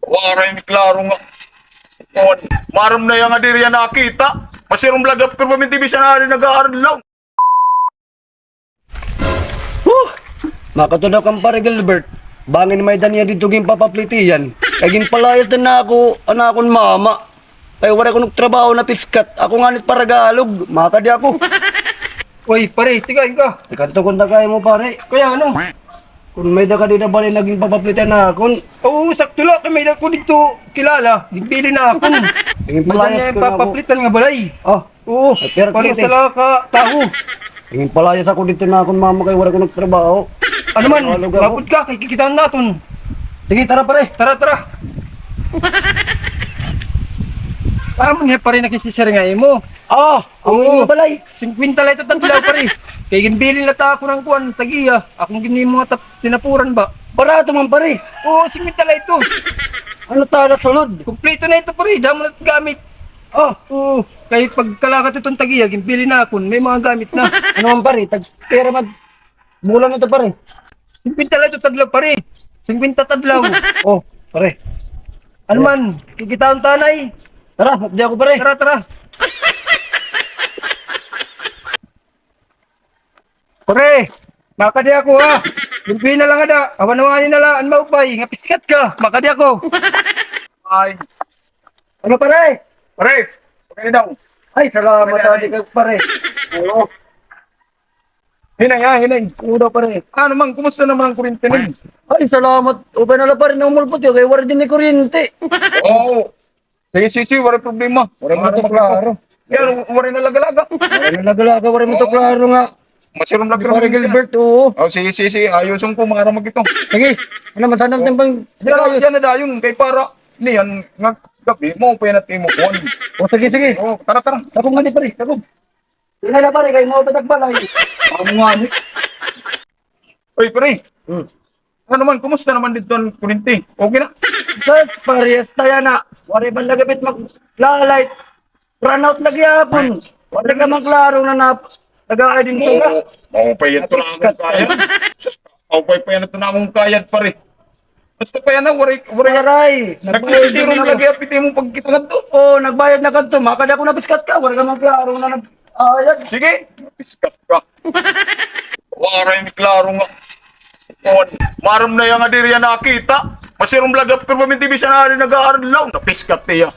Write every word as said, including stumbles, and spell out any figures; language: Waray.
Waray ni klaro nga. Kuan, maaram na iya nga diri iya nakita. Masirom la gihap permanente bisan adi nag-aadlaw. Huh! Makatudo kan Pare Gilbert. Bangin may-ada niya didto ginpapaplitihan. Kay ginpalayas na nako an akon mama. Kay waray kuno trabaho, napiskat. Ako ngani it paragalog. Makadi ako. Oy, pare, tigayon ka. Tikadto ko unta kay imo, pare. Kay ano? Kon may-ada ka dida balay nga ginpapaplitihan nakon. Oo, sakto la, kay may-ada ko didto kilala, ginbilin nakon. Ginpalayas ko na ako. May-ada niya papaplitihan nga balay. Oh. Oo, pero pareho sila ka tawo. Ginpalayas ako didto nakon mama kay waray kuno trabaho. Ano man, mapod ka, kay kikitaan naton. Sige, tara, pare. Tara, tara. Amo niya, pare, nakisisiring ha imo. Oo, amo niya balay. Singkwenta la ito tadlaw, pare. Kay ginbilin la ta ako han kuan, tag-iya. Akon ginhimo nga tap-, tinapuran ba? Barato man, pare. Oo, singkwenta la ito. Ano ta, sulod? Kumpleto na ito, pare. Damo na it gamit. Oh. Oo, kay pagkalakat iton tag-iya, ginbilin nakon, may mga gamit na. Ano man, pare? Tag-, pira man, bulan na ito, pare? Singkwenta la ito tadlaw, pare. Singkwenta tadlaw. Oh, pare. Ano man, kikitaon ta anay. Tara, di ako, pare. Tara, tara. Pare, makadi ako, ha. Ginbilin na la ada. Awan-awani na la an maupay nga piskat ka. Makadi ako. Ay. Ano, pare? Pare, okay daw. Ay, salamat, adi ka, pare. Oo. Hinay, ha, hinay. Oo daw, pare. Ano man, kumusta naman an kuryente nin? Ay, salamat. Okay na la, pare, nga umulpot, kay waray dinhi kuryente. Oo. Sige, sige, sige, waray problema. Waray man ito klaro. Pero waray na lagalaga. Waray na lagalaga, waray man ito klaro nga. Masirom la gihap. Pare Gilbert, oo. Oh, sige, sige, sige. Ayoson ko, maaram ak ito. Sige. Ano man, tanam timbang. Yana, yana dayon. Kay para niyan, nga gab-i, maupay na it imo kuan. O, sige, sige. Oh, tara, tara. Ako ngani, pare, ako. Hinay la, pare, kay maupay it ak balay. Amo ngani. Oy, pare. Hmm. Ano man, kumusta naman didto an kuryente? Okay na? Sus, pare, hasta yana. Waray man la gihap it mag-light. Brownout la gihapon. Waray ka man klaro nga nag-aay dinhi. Oo, maupay ito na akon kayad. Sus, maupay pa yana ito na akon kayad, pare. Basta pa yana, waray, waray. Waray. Nagsisirom la gihap it imo pagkita ngadto. Oo, nagbayad na kadto. Makadi ako, napiskat ka. Waray ka man klaro nga nag-aay. Sige, napiskat ka. Waray ni klaro nga. Kuan, maaram na iya nga diri iya nakita. Masirom la gihap permanente bisan adi nag-aadlaw. Napiskat iya.